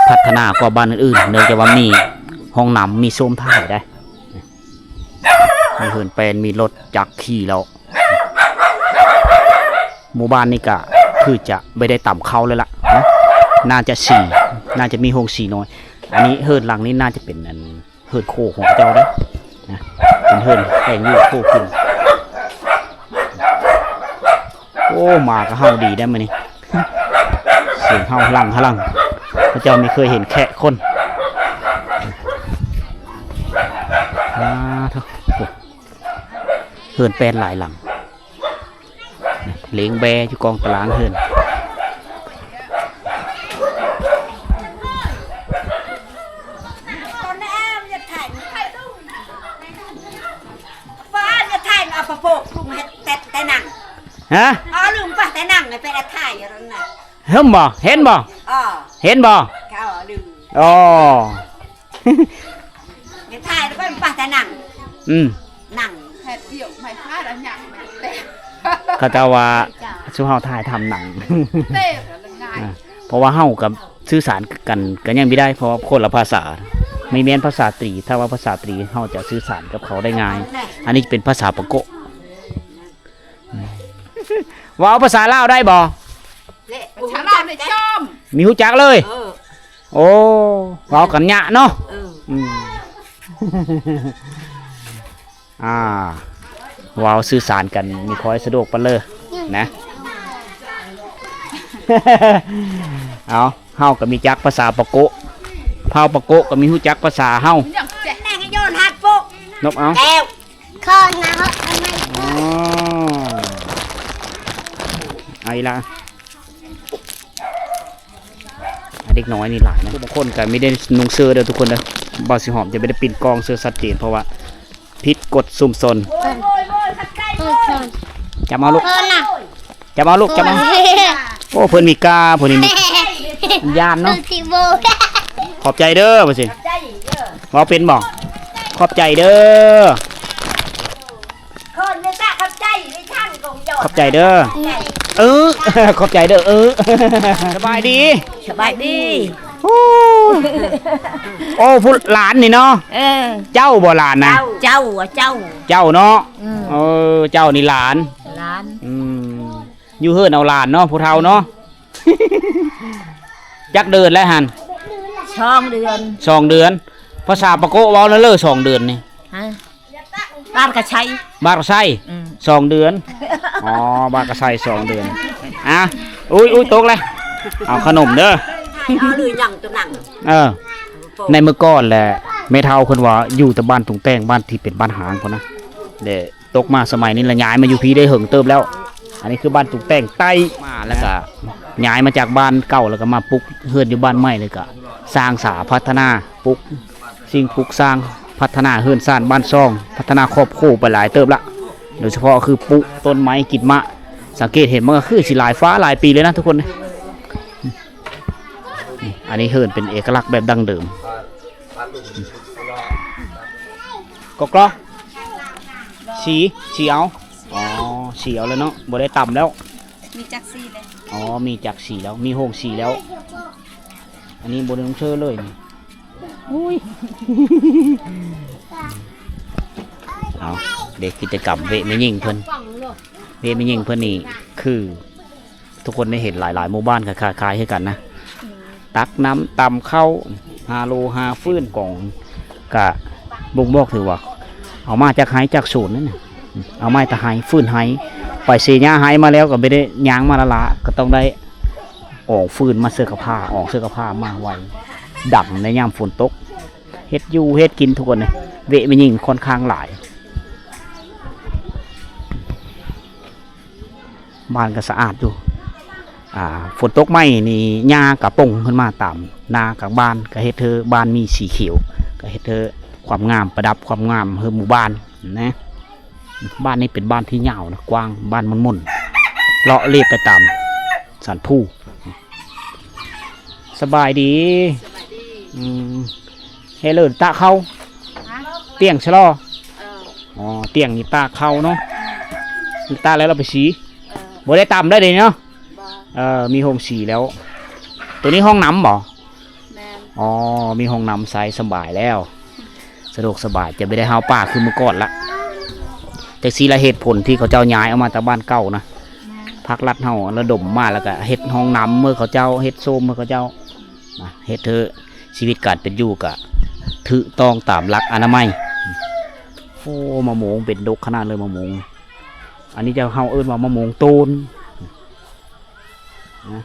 ພັດທະນາກວ່າບ້ານອື່ນໆ ເນື່ອງຈາກວ່າມີຫ້ອງນ້ຳ ມີໂຊມຖ່າຍໄດ໋. ມີເຮືອນແປນ ມີລົດຈັກຂີ່ແລ້ວ. ໝູ່ບ້ານນີ້ກະຄືຈະບໍ່ໄດ້ຕຳເຂົ້າແລ້ວລະເນາະ ໜ້າຈະສີ ໜ້າຈະມີໂຮງສີນ້ອຍ. ອັນນີ້ເຮືອນຫຼັງນີ້ໜ້າຈະເປັນອັນ ເຮືອນໂຄຂອງເຂົາເຈົ້າເດ້ນະ ເປັນເຮືອນແປງຢູ່ໂຄຂຶ້ນ. ໂອ້ ໝາກະເຫົ່າດີໄດ໋ມື້ນີ້ ສຽງເຫົ່າຫະລັງຫະລັງ ເຂົາເຈົ້າມີເຄີຍເຫັນແຄະຄົນ. ອາ ໂທ້ ເຮືອນແປນຫຼາຍຫຼັງ. ລ້ຽງແບ້ຢູ່ກອງຕາລາງເຮືອນ. ຮະ? ເຫັນບໍ່? ເຫັນບໍ່? ເອີ ເຫັນບໍ່? ອໍ ໄປຖ່າຍແລ້ວກໍໄປແຕ່ນັ່ງ ອືມ ນັ່ງ ເຂົາເຈົ້າວ່າຊຸມເຮົາຖ່າຍທຳໜັງ ເພາະວ່າເຮົາກັບສື່ສານກັນກໍຍັງບໍ່ໄດ້ ເພາະວ່າຄົນລະພາສາ ມີແມ່ນພາສາຕຣີ ຖ້າວ່າພາສາຕຣີເຮົາຈະສື່ສານກັບເຂົາໄດ້ງ່າຍ ອັນນີ້ເປັນພາສາປາໂກະ. ເວົ້າພາສາລາວໄດ້ບໍ່? ພາສາລາວນີ້ຈອມ ມີຮູ້ຈັກເລີຍ ເອີ ໂອ້ ເວົ້າກັນຍາກເນາະ ເອີ ອືມ ອ່າ ເວົ້າສື່ສານກັນມີຄ່ອຍສະດວກປານເລີນະ ເອົາ ເຮົາກໍມີຈັກພາສາປາໂກະ ເຜົ່າປາໂກະກໍມີຮູ້ຈັກພາສາເຮົາ ແມ່ງໂຍນຫັກໂປະ ນົບເອົາ ແກ້ວ ຂໍນະເນາະ ອໍ ເອົາອີ່ຫຼ້າ ເດັກນ້ອຍນີ້ຫຼາຍນະ ບາງຄົນກໍມີໄດ້ນຸ່ງເສື້ອເດີທຸກຄົນເດີ ບ່າວສີຫອມຈະບໍ່ໄດ້ປິ່ນກ້ອງເສື້ອຊັດເຈນ ເພາະວ່າຜິດກົດຊຸມຊົນ ຈັບເອົາລູກ ຈັບເອົາລູກ ຈັບເອົາ ໂອ້ ເພິ່ນມີກ້າ ເພິ່ນນີ້ມີ ຢ້ານເນາະ ຂອບໃຈເດີ ວ່າຊິ ເວົ້າເປັນບໍ່? ຂອບໃຈເດີ ຂອບໃຈເດີ ເອີ ຂອບໃຈເດີ ເອີ ສະບາຍດີ ສະບາຍດີ ໂອ້ ໂອ້ ຜູ້ຫຼານນີ້ເນາະ ເອີ ເຈົ້າບໍ່ຫຼານນະ ເຈົ້າ ເຈົ້າ ເຈົ້າເນາະ ອືມ ເອີ ເຈົ້ານີ້ຫຼານ ຫຼານ ອືມ ຢູ່ເຮືອນເອົາຫຼານເນາະ ຜູ້ເຖົ້າເນາະ ຈັກເດືອນແລ້ວຫັ້ນ? ສອງເດືອນ ສອງເດືອນ ພາສາປາໂກະເວົ້າແນວເລີ ສອງເດືອນນີ້ ຮະ? ບ້ານກະໄຊ ບ້ານກະໄຊ ອືມ ສອງເດືອນ ອໍ ບ້ານກະໄຊ ສອງເດືອນ ອ່ະ ອຸ້ຍ ອຸ້ຍ ຕົກແລ້ວ ເອົາຂະໜົມເດີ ເອົາຫຼືຍັງໂຕນັ່ງ ເອີ ໃນເມື່ອກ່ອນແຫຼະ ແມ່ເຖົ້າເພິ່ນວ່າຢູ່ແຕ່ບ້ານຕຸງແຕ່ງ ບ້ານທີ່ເປັນບ້ານຮ້າງພຸ້ນນະ ແລະ ຕົກມາສະໄໝນີ້ລະຍ້າຍມາຢູ່ພີ້ໄດ້ເຫິງເຕີບແລ້ວ ອັນນີ້ຄືບ້ານຕຸງແຕ່ງໃຕ້ ມາແລ້ວກະຍ້າຍມາຈາກບ້ານເກົ່າ ແລ້ວກະມາປຸກເຮືອນຢູ່ບ້ານໃໝ່ ແລ້ວກະສ້າງສາພັດທະນາ ປຸກສິ່ງປຸກສ້າງ ພັດທະນາເຮືອນຊານບ້ານຊ່ອງ ພັດທະນາຄອບຄົວໄປຫຼາຍເຕີບລະ ໂດຍສະເພາະຄືປູກຕົ້ນໄມ້ກິນໝາກ ສັງເກດເຫັນມັນກະຄືຊິຫຼາຍຟ້າຫຼາຍປີເລີຍນະທຸກຄົນ ອັນນີ້ເຮືອນເປັນເອກະລັກແບບດັ້ງເດີມ ກໍກລໍ ສີ ສີເອົາ ອໍ ສີເອົາແລ້ວເນາະ ບໍ່ໄດ້ຕຳແລ້ວ. ມີຈັກສີເລີຍ. ອໍ ມີຈັກສີແລ້ວ ມີໂຮງສີແລ້ວ. ອັນນີ້ບໍ່ໄດ້ເຊີເລີຍນີ້. ໂອ້ຍ ເອົາ ເດ ກິດຈະກຳເວະແມ່ຍິງເພິ່ນ ເວະແມ່ຍິງເພິ່ນນີ້ຄື ທຸກຄົນໄດ້ເຫັນຫຼາຍໆໝູ່ບ້ານກໍຄ້າຍໆຄືກັນນະ. ຕັກນ້ຳ ຕຳເຂົ້າ ຫາໂລຫາຟືນກອງ ກະບົ່ງບອກຖືວ່າເອົາມາຈາກໄຮ່ຈາກສວນນັ້ນນະ. ເອົາມາແຕ່ໄຮ່ ຟືນໄຮ່ ໄປເສຍຫຍ້າໄຮ່ມາແລ້ວກໍບໍ່ໄດ້ຍ່າງມາລ້າໆ ກໍຕ້ອງໄດ້ອອກຟືນມາເສື້ອກະພ້າ ອອກເສື້ອກະພ້າມາໄວ້ ດຳໃນຍາມຝົນຕົກ ເຮັດຢູ່ເຮັດກິນທຸກຄົນເດ. ເວະແມ່ຍິງຂ້ອນຂ້າງຫຼາຍ. ບ້ານກໍສະອາດຢູ່. ອ່າ ຝົນຕົກໃໝ່ນີ້ ຫຍ້າກໍປົ່ງຂຶ້ນມາຕາມໜ້າກາງບ້ານ ກໍເຮັດໃຫ້ບ້ານມີສີຂຽວ ກໍເຮັດໃຫ້ຄວາມງາມ ປະດັບຄວາມງາມໃຫ້ໝູ່ບ້ານນະ. ບ້ານນີ້ເປັນບ້ານທີ່ຍາວນະ ກວ້າງ ບ້ານໝຸ່ນໆ ເລາະລຽບໄປຕາມສັນພູ. ສະບາຍດີ. ສະບາຍດີ. ອືມ ເຮັດເລີຕາກເຂົ້າ. ຮະ? ຕຽງຊະລໍ. ເອີ ອໍ ຕຽງນີ້ຕາກເຂົ້າເນາະ. ເອີ ຕາກແລ້ວເຮົາໄປສີ. ເອີ ບໍ່ໄດ້ຕຳໄດ້ເດເນາະ. ບໍ່. ເອີ ມີໂຮງສີແລ້ວ. ໂຕນີ້ຫ້ອງນ້ຳບໍ? ແມ່ນ. ອໍ ມີຫ້ອງນ້ຳໃຊ້ສະບາຍແລ້ວ ສະດວກສະບາຍ ຈະບໍ່ໄດ້ຫ້າວປາຄືເມື່ອກ່ອນລະ. ຈັກຊີ້ລະເຫດຜົນທີ່ເຂົາເຈົ້າຍ້າຍອອກມາຈາກບ້ານເກົ່ານະ. ແມ່ນ. ພາກລັດເຮົາລະດົມມາ ແລ້ວກະເຮັດຫ້ອງນ້ຳໃຫ້ເຂົາເຈົ້າ ເຮັດໂຊມໃຫ້ເຂົາເຈົ້ານະ ເຮັດໃຫ້ຊີວິດການເປັນຢູ່ກະຖືກຕ້ອງຕາມຫຼັກອະນາໄມ. ໂອ້ ມະມ່ວງເປັນດົກຂະໜາດເລີຍ ມະມ່ວງ. ອັນນີ້ເຈົ້າ ເຮົາເອີ້ນວ່າມະມ່ວງໂຕນນະ.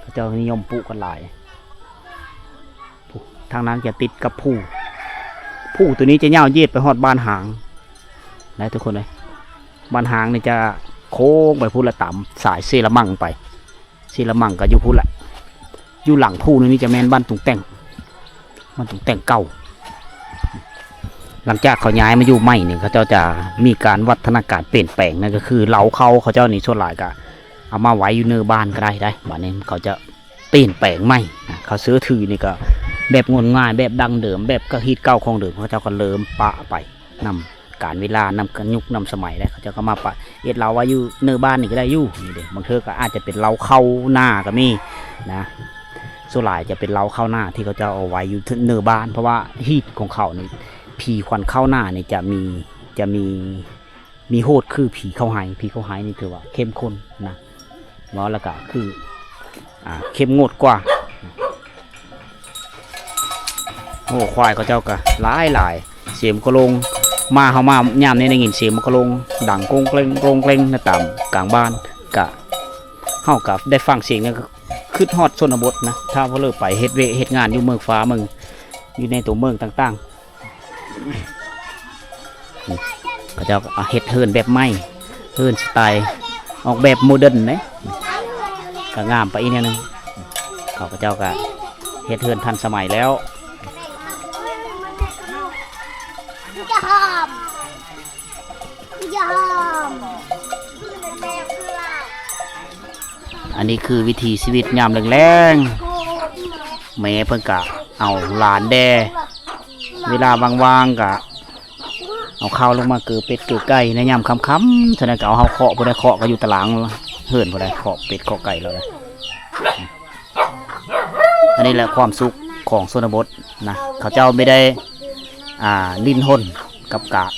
ເຂົາເຈົ້ານິຍົມປູກກັນຫຼາຍ. ຜູ້ ທາງນັ້ນຈະຕິດກັບພູ. ພູໂຕນີ້ຈະຍາວເຢຍດໄປຮອດບ້ານຮາງໄດ໋ທຸກຄົນເອີຍ. ບ້ານຮາງນີ້ຈະໂຄ້ງໄປພຸ້ນລະ ຕາມສາຍເຊລະມັງໄປ. ເຊລະມັງກໍຢູ່ພຸ້ນລະ. ຢູ່ຫຼັງພູນີ້ຈະແມ່ນບ້ານຕຸງແຕ່ງ. ມັນຕ້ອງແຕ່ງເກົ່າ. ຫຼັງຈາກເຂົາຍ້າຍມາຢູ່ໃໝ່ນີ້ ເຂົາເຈົ້າຈະມີການວັດທະນາການປ່ຽນແປງ ນັ້ນກໍຄືເລົ້າເຂົ້າເຂົາເຈົ້ານີ້ ສ່ວນຫຼາຍກໍເອົາມາໄວ້ຢູ່ເນີບ້ານກໍໄດ້ໄດ໋. ບາດນີ້ເຂົາຈະປ່ຽນແປງໃໝ່ນະ. ເຂົາເຊື່ອຖືນີ້ກໍແບບງົນງາຍ ແບບດັ້ງເດີມ ແບບກໍຮີດເກົ່າຂອງເດີມ ເຂົາເຈົ້າກໍເລີ່ມປະໄປນຳ ການເວລາ ນຳຍຸກນຳສະໄໝແລ້ວ ເຂົາເຈົ້າກໍມາປະ ເຮັດເລົ້າໄວ້ຢູ່ເນີບ້ານນີ້ກໍໄດ້ຢູ່. ນີ້ເດ້ ບາງເທື່ອກໍອາດຈະເປັນເລົ້າເຂົ້ານາກໍມີນະ. ສ່ວນຫຼາຍຈະເປັນເລົ້າເຂົ້ານາທີ່ເຂົາເຈົ້າເອົາໄວ້ຢູ່ເນີບ້ານ ເພາະວ່າຮີດຂອງເຂົານີ້ ຜີຂວັນເຂົ້ານານີ້ຈະມີ ຈະມີ ມີໂຫດຄືຜີເຂົ້າໄຮ່. ຜີເຂົ້າໄຮ່ນີ້ຖືວ່າເຂັ້ມຂຸ້ນນະ. ເວົ້າແລ້ວກະຄື ອ່າ ເຂັ້ມງວດກວ່າ. ໂອ້ ຄວາຍເຂົາເຈົ້າກະຫຼາຍໆ ສຽງມັກກະລົງ ມາ ເຮົາມາຍາມນີ້ໄດ້ຍິນສຽງມັກກະລົງດັງໂກງເກງ ໂກງເກງນະ ຕາມກາງບ້ານ. ກະ ເຮົາກະໄດ້ຟັງສຽງນີ້ ກະຄຶດຮອດຊົນນະບົດນະ. ຖ້າວ່າເລີໄປເຮັດວຽກເຮັດງານຢູ່ເມືອງຟ້າເມືອງ ຢູ່ໃນຕົວເມືອງຕ່າງໆ ເຂົາເຈົ້າກໍເຮັດເຮືອນແບບໃໝ່ ເຮືອນສະໄຕອອກແບບໂມເດີນເດ້ ກໍງາມໄປອີກແນວໜຶ່ງ. ເຂົາເຈົ້າກໍເຮັດເຮືອນທັນສະໄໝແລ້ວ. ອັນນີ້ຄືວິຖີຊີວິດຍາມແລງໆ ແມ່ເພິ່ນກະເອົາຫຼານແດ່ ເວລາວ່າງໆ ກະເອົາເຂົ້າລົງມາເກີເປັດເກີໄກ່ໃນຍາມຄ່ຳໆ ເທົ່ານັ້ນກະເອົາເຂົ້າເຄາະ ຜູ້ໃດເຄາະກະຢູ່ຕາລາງເຮືອນ ຜູ້ໃດເຄາະເປັດເຄາະໄກ່ແລ້ວ. ອັນນີ້ແຫຼະຄວາມສຸກຂອງຊົນນະບົດນະ ເຂົາເຈົ້າບໍ່ໄດ້ ອ່າ ດີ້ນຮົນກັບການ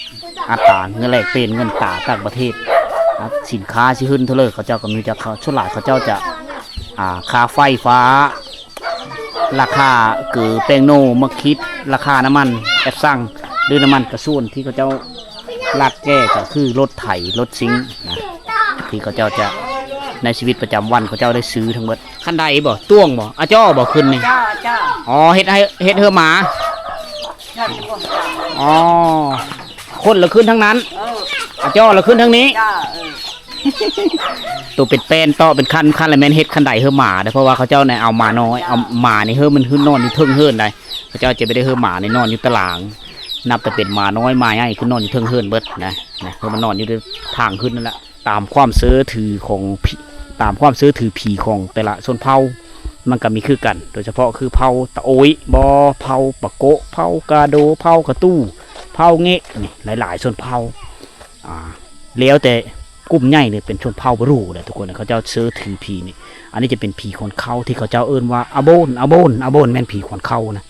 ອັດຕາເງິນແລກປ່ຽນເງິນຕາຕ່າງປະເທດ. ອ່າ ສິນຄ້າຊິຂຶ້ນເທົ່າໃດ ເຂົາເຈົ້າກໍມີແຕ່ເຂົາ ສ່ວນຫຼາຍເຂົາເຈົ້າຈະ ອ່າ ຄ່າໄຟຟ້າ ລາຄາເກືອ ແປ້ງໂນ ໝາກຂີດ ລາຄານ້ຳມັນ ແອັດຊັງ ຫຼືນ້ຳມັນກະຊວນ ທີ່ເຂົາເຈົ້າ ຫຼັກແກ່ກໍຄືລົດໄຖ ລົດຊິງນະ ທີ່ເຂົາເຈົ້າຈະ ໃນຊີວິດປະຈຳວັນເຂົາເຈົ້າໄດ້ຊື້ທັງໝົດ. ຄັນໄດບໍ່? ຕ່ວງບໍ່? ອາຈໍ້ບໍ່? ຂຶ້ນນີ້ ຈ້າ ຈ້າ ອໍ ເຮັດໃຫ້ ເຮັດເຮືອໝາ ອໍ ຄົນລະຂຶ້ນທາງນັ້ນ ເອີ ອາຈໍ້ລະຂຶ້ນທາງນີ້ ຈ້າ ເອີ ໂຕເປັນແປ້ນເຕາະເປັນຄັນ ຄັນລະແມ່ນເຮັດຄັນໄດເຮືອໝາເດ້ ເພາະວ່າເຂົາເຈົ້ານີ້ເອົາໝານ້ອຍ ເອົາໝານີ້ເຮີມັນຂຶ້ນນອນຢູ່ເທິງເຮືອນໄດ໋ ເຂົາເຈົ້າຈະບໍ່ໄດ້ເຮີໝານີ້ນອນຢູ່ຕາລາງ ນັບແຕ່ເປັນໝານ້ອຍໝາໃຫຍ່ຄືນອນຢູ່ເທິງເຮືອນເບິດນະ ນະ ເຮີມັນນອນຢູ່ທາງຂຶ້ນນັ້ນແຫຼະ. ຕາມຄວາມເຊື່ອຖືຂອງ ຕາມຄວາມເຊື່ອຖືຜີຂອງແຕ່ລະຊົນເຜົ່າ ມັນກໍມີຄືກັນ ໂດຍສະເພາະຄືເຜົ່າຕະໂອ້ຍບໍ ເຜົ່າປາໂກະ ເຜົ່າກາໂດ ເຜົ່າກະຕູ ເຜົ່າເງະ ນີ້ ຫຼາຍໆຊົນເຜົ່າ ອ່າ ແລ້ວແຕ່ ກຸ່ມໃຫຍ່ນີ້ເປັນຊົນເຜົ່າບຣູແຫຼະທຸກຄົນ ເຂົາເຈົ້າເຊື່ອຖືຜີນີ້. ອັນນີ້ຈະເປັນຜີຂອນເຂົາ ທີ່ເຂົາເຈົ້າເອີ້ນວ່າອາໂບນ ອາໂບນ ອາໂບນ ແມ່ນຜີຂອນເຂົານະ.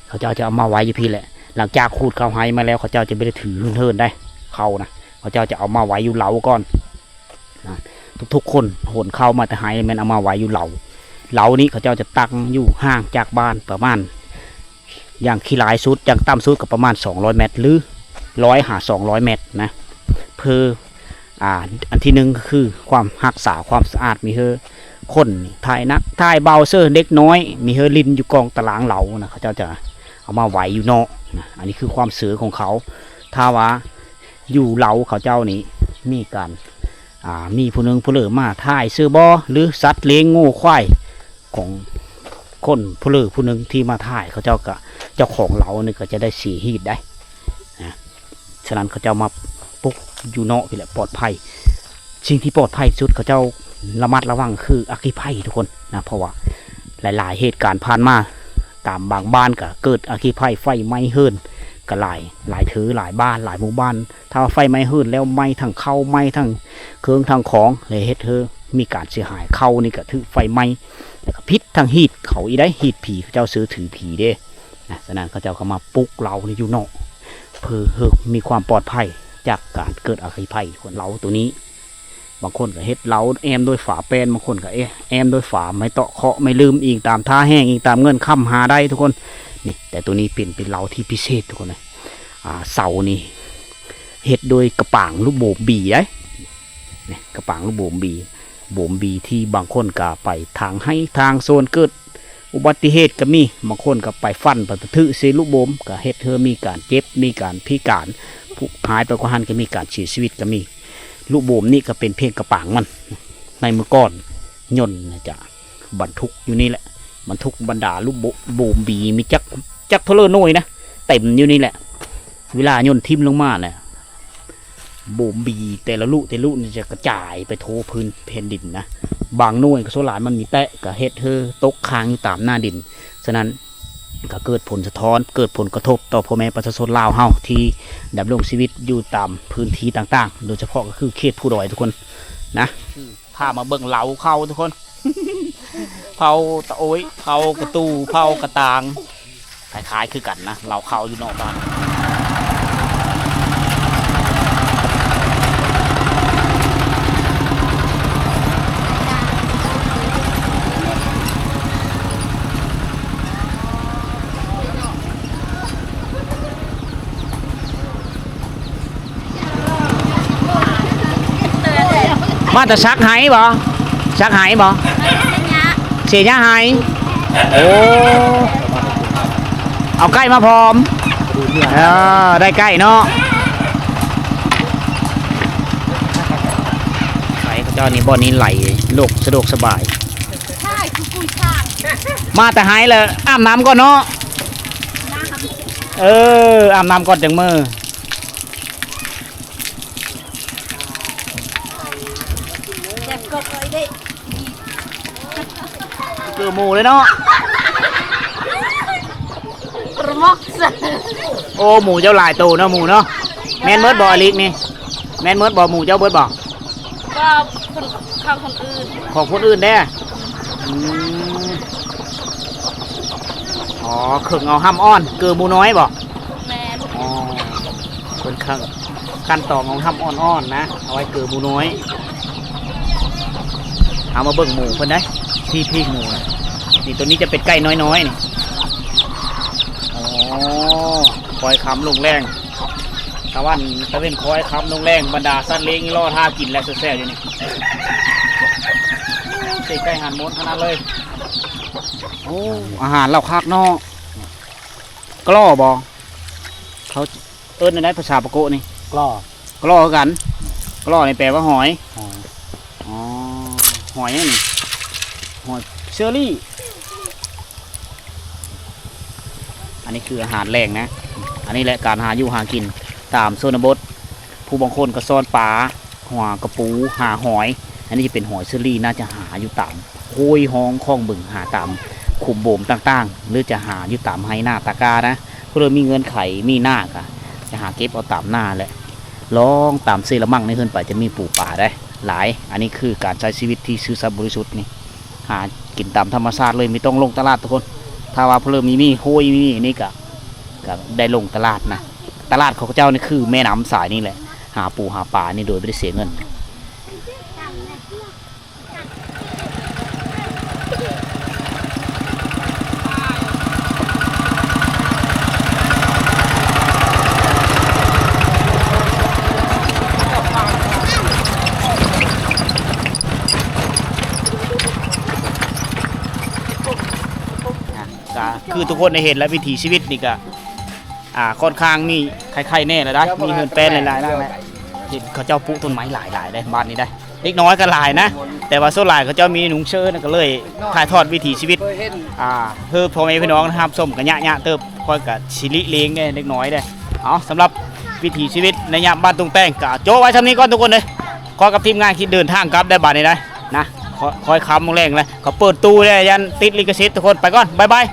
ເຂົາເຈົ້າຈະເອົາມາໄວ້ຢູ່ພີ້ແຫຼະ ຫຼັງຈາກຂູດເຂົ້າໄຮ່ມາແລ້ວ ເຂົາເຈົ້າຈະບໍ່ໄດ້ຖືເຫີນໆໄດ໋ ເຂົານະ. ເຂົາເຈົ້າຈະເອົາມາໄວ້ຢູ່ເລົາກ່ອນນະ. ທຸກໆຄົນໂຫນເຂົ້າມາແຕ່ໄຮ່ແມ່ນເອົາມາໄວ້ຢູ່ເລົາ. ເລົານີ້ເຂົາເຈົ້າຈະຕັ້ງຢູ່ຫ່າງຈາກບ້ານປະມານ ຢ່າງຂີ້ຫຼາຍສຸດ ຢ່າງຕ່ຳສຸດກໍປະມານສອງຮ້ອຍແມັດ ຫຼື ຮ້ອຍຫາສອງຮ້ອຍແມັດນະ ເພື່ອ ອ່າ ອັນທີໜຶ່ງກໍຄືຄວາມຮັກສາຄວາມສະອາດ ມີເຮີ້ ຄົນຖ່າຍໜັກຖ່າຍເບົາ ເຊີເດັກນ້ອຍ ມີເຮີ້ຫຼິ້ນຢູ່ກອງຕາລາງເລົານະ ເຂົາເຈົ້າຈະເອົາມາໄວ້ຢູ່ນອກນະ. ອັນນີ້ຄືຄວາມເຊື່ອຂອງເຂົາ. ຖ້າວ່າຢູ່ເລົາເຂົາເຈົ້ານີ້ມີການ ອ່າ ມີຜູ້ໜຶ່ງຜູ້ເລີມາຖ່າຍເຊີບໍ ຫຼື ສັດລ້ຽງງົວຄວາຍ ຂອງຄົນຜູ້ເລີຜູ້ໜຶ່ງທີ່ມາຖ່າຍ ເຂົາເຈົ້າກະ ເຈົ້າຂອງເລົານີ້ກະຈະໄດ້ເສຍຊີວິດໄດ໋ນະ. ສະນັ້ນເຂົາເຈົ້າມາປຸກຢູ່ນອກພີ້ແຫຼະ ປອດໄພ. ສິ່ງທີ່ປອດໄພທີ່ສຸດ ເຂົາເຈົ້າລະມັດລະວັງຄືອັກຄີໄພທຸກຄົນນະ ເພາະວ່າຫຼາຍໆເຫດການຜ່ານມາ ຕາມບາງບ້ານກະເກີດອັກຄີໄພ ໄຟໄໝ້ເຮືອນກະຫຼາຍ ຫຼາຍເທີ ຫຼາຍບ້ານ ຫຼາຍໝູ່ບ້ານ. ຖ້າວ່າໄຟໄໝ້ເຮືອນແລ້ວ ໄໝ້ທັງເຂົ້າ ໄໝ້ທັງເຄື່ອງທັງຂອງ ແລະ ເຮັດໃຫ້ມີການເສຍຫາຍ. ເຂົ້ານີ້ກະຖືກໄຟໄໝ້ ແລ້ວກະຜິດທັງຮີດເຂົາອີກໄດ໋ ຮີດຜີ ເຂົາເຈົ້າເຊື່ອຖືຜີເດ້ນະ. ສະນັ້ນເຂົາເຈົ້າກະມາປຸກເລົານີ້ຢູ່ນອກ ເພື່ອໃຫ້ມີຄວາມປອດໄພຈາກການເກີດອັກຄີໄພ. ເລົາໂຕນີ້ ບາງຄົນກະເຮັດເລົາແອ້ມດ້ວຍຝາແປ້ນ ບາງຄົນກະແອ້ມດ້ວຍຝາໄມ້ເຕາະເຄາະໄມ້ລືມ ອີງຕາມທ່າແຫ້ງ ອີງຕາມເງື່ອນຄຳຫາໄດ້ທຸກຄົນ. ນີ້ ແຕ່ໂຕນີ້ເປັນ ເປັນເລົາທີ່ພິເສດທຸກຄົນເອີຍ. ອ່າ ເສົານີ້ເຮັດໂດຍກະປາງລູກໂບມບີໄດ໋ ນີ້ ກະປາງລູກໂບມບີ ໂບມບີທີ່ບາງຄົນກະໄປທາງໄຮ່ທາງສວນ ເກີດອຸບັດຕິເຫດກະມີ. ບາງຄົນກະໄປຟັນໄປກະຖືກໃສ່ລູກໂບມ ກະເຮັດໃຫ້ມີການເຈັບ ມີການພິການ ຜູ້ຫາຍໄປກວ່າຫັ້ນກະມີ ການເສຍຊີວິດກະມີ. ລູກໂບມນີ້ກະເປັນພຽງກະປາງມັນ. ໃນເມື່ອກ່ອນຍົນຈະບັນທຸກຢູ່ນີ້ແຫຼະ ບັນທຸກບັນດາລູກໂບ ໂບມບີ ມີຈັກ ຈັກເທົ່າເລີໜ່ວຍນະ ເຕັມຢູ່ນີ້ແຫຼະ. ເວລາຍົນຖິ້ມລົງມາແຫຼະ ໂບມບີແຕ່ລະລູກແຕ່ລະລູກນີ້ຈະກະຈາຍໄປທົ່ວພື້ນແຜ່ນດິນນະ. ບາງໜ່ວຍກະສ່ວນຫຼາຍມັນມີແຕະ ກະເຮັດໃຫ້ຕົກຄ້າງຢູ່ຕາມໜ້າດິນ. ສະນັ້ນກະເກີດຜົນສະທ້ອນ ເກີດຜົນກະທົບຕໍ່ພໍ່ແມ່ປະຊາຊົນລາວເຮົາ ທີ່ດຳລົງຊີວິດຢູ່ຕາມພື້ນທີ່ຕ່າງໆ ໂດຍສະເພາະກະຄືເຂດພູດອຍທຸກຄົນນະ. ພາມາເບິ່ງເລົາເຂົາທຸກຄົນ ເຜົ່າຕະໂອ້ຍ ເຜົ່າກະຕູ ເຜົ່າກະຕາງ ຄ້າຍໆຄືກັນນະ ເລົາເຂົາຢູ່ນອກບ້ານ. ມາແຕ່ສັກໄຫບໍ່? ສັກໄຫບໍ່? ເຊຍະ ເຊຍະໄຫ. ໂອ້ ເອົາໄກ່ມາພ້ອມ. ເອີ ໄດ້ໄກ່ເນາະ. ໄກ່ເຂົາເຈົ້ານີ້ ບ່ອນນີ້ໄຫຼໂລກສະດວກສະບາຍ. ມາແຕ່ໄຫແລ້ວ ອາບນ້ຳກ່ອນເນາະ. ເອີ ອາບນ້ຳກ່ອນຈັ່ງເມືອ. ເກືອໝູເລີຍເນາະ. ໂອ້ ໝູເຈົ້າຫຼາຍໂຕເນາະ ໝູເນາະ. ແມ່ນໝົດບໍ່ ອາລິກນີ້? ແມ່ນໝົດບໍ່ ໝູເຈົ້າເບິດບໍ່? ກໍຄົນ ຂອງຄົນອື່ນ ຂອງຄົນອື່ນເດ້. ອືມ ອໍ ເຄິ່ງເອົາຫ້ຳອ່ອນ ເກີໝູນ້ອຍບໍ່? ແມ່ນ. ອໍ ເພິ່ນເຄິ່ງ ຂັ້ນຕອນຂອງຫ້ຳອ່ອນໆນະ ເອົາໄວ້ເກີໝູນ້ອຍ. ເອົາມາເບິ່ງໝູເພິ່ນໄດ໋ ທີ່ພີກໝູນະ. ນີ້ ໂຕນີ້ຈະເປັນໄກ່ນ້ອຍໆນີ້. ອໍ ຄ່ອຍຄ່ຳລົງແລງ ຕາວັນຕາເວັນຄ່ອຍຄ່ຳລົງແລງ ບັນດາສັດລ້ຽງນີ້ລໍຖ້າກິນແລ້ວແຊບໆຢູ່ນີ້. ໂອ້ ເສຍໄກ່ຫັນໝົດຂະໜາດເລີຍ. ໂອ້ ອາຫານລາວຄັກເນາະ. ກລໍບໍ່? ເຂົາເອີ້ນແນວໃດພາສາປາໂກະນີ້? ກລໍ ກລໍຄືກັນ. ກລໍນີ້ແປວ່າຫອຍ. ອໍ ຫອຍຫຍັງນີ້? ຫອຍເຊີຣີ. ອັນນີ້ຄືອາຫານແລງນະ. ອັນນີ້ແຫຼະການຫາຢູ່ຫາກິນຕາມຊົນນະບົດ. ຜູ້ບາງຄົນກໍຊ້ອນປາ ຫາກະປູ ຫາຫອຍ. ອັນນີ້ຈະເປັນຫອຍເຊີຣີ ໜ້າຈະຫາຢູ່ຕາມໂຄຍຮ່ອງຂອງບຶງ ຫາຕາມຂຸມໂບມຕ່າງໆ ຫຼືຈະຫາຢູ່ຕາມໄຮ່ນາຕາກ້ານະ. ຜູ້ໃດມີເງື່ອນໄຂມີນາກະຈະຫາເກັບເອົາຕາມນາແຫຼະ. ລອງຕາມເຊລະມັງນີ້ຂຶ້ນໄປ ຈະມີປູປາໄດ໋ ຫຼາຍ. ອັນນີ້ຄືການໃຊ້ຊີວິດທີ່ຊື່ສັດບໍລິສຸດນີ້ ຫາກິນຕາມທຳມະຊາດເລີຍ ບໍ່ຕ້ອງລົງຕະຫຼາດທຸກຄົນ. ຖ້າວ່າເລີ່ມມີ ມີໂຮຍ ມີນີ້ກະ ກະໄດ້ລົງຕະຫຼາດນະ. ຕະຫຼາດຂອງເຂົາເຈົ້ານີ້ຄືແມ່ນ້ຳສາຍນີ້ແຫຼະ ຫາປູຫາປານີ້ໂດຍບໍ່ໄດ້ເສຍເງິນ. ກະຄືທຸກຄົນໄດ້ເຫັນແລ້ວ ວິຖີຊີວິດນີ້ກະ ອ່າ ຂ້ອນຂ້າງມີໄຄໆແນ່ລະໄດ໋ ມີເຮືອນແປ້ນຫຼາຍໆຫຼັງແຫຼະ. ເຫັນເຂົາເຈົ້າປູກຕົ້ນໄມ້ຫຼາຍໆເດ້ ບ້ານນີ້ໄດ໋ ເດັກນ້ອຍກໍຫຼາຍນະ ແຕ່ວ່າສ່ວນຫຼາຍເຂົາເຈົ້າມີນຸ່ງເຊີນ ກໍເລີຍຖ່າຍທອດວິຖີຊີວິດ ອ່າ ໃຫ້ພໍ່ແມ່ພີ່ນ້ອງຮັບຊົມ ກໍຍະໆເຕີບ. ຂ້ອຍກໍຊິຫຼີກລ້ຽງແດ່ເດັກນ້ອຍເດ້. ເອົາ ສຳລັບວິຖີຊີວິດໃນຍາມບ້ານຕຸງແຕ່ງ ກໍໂຈະໄວ້ຊ່ຳນີ້ກ່ອນທຸກຄົນເດີ. ຂ້ອຍກັບທີມງານຊິເດີນທາງກັບໄດ໋ ບາດນີ້ໄດ໋ນະ ຄ່ອຍຄ່ຳແລງແລ້ວ ເຂົາເປີດຕູ້ແດ່ ຢ້ານຕິດລິຂະສິດທຸກຄົນ. ໄປກ່ອນ ບາຍບາຍ.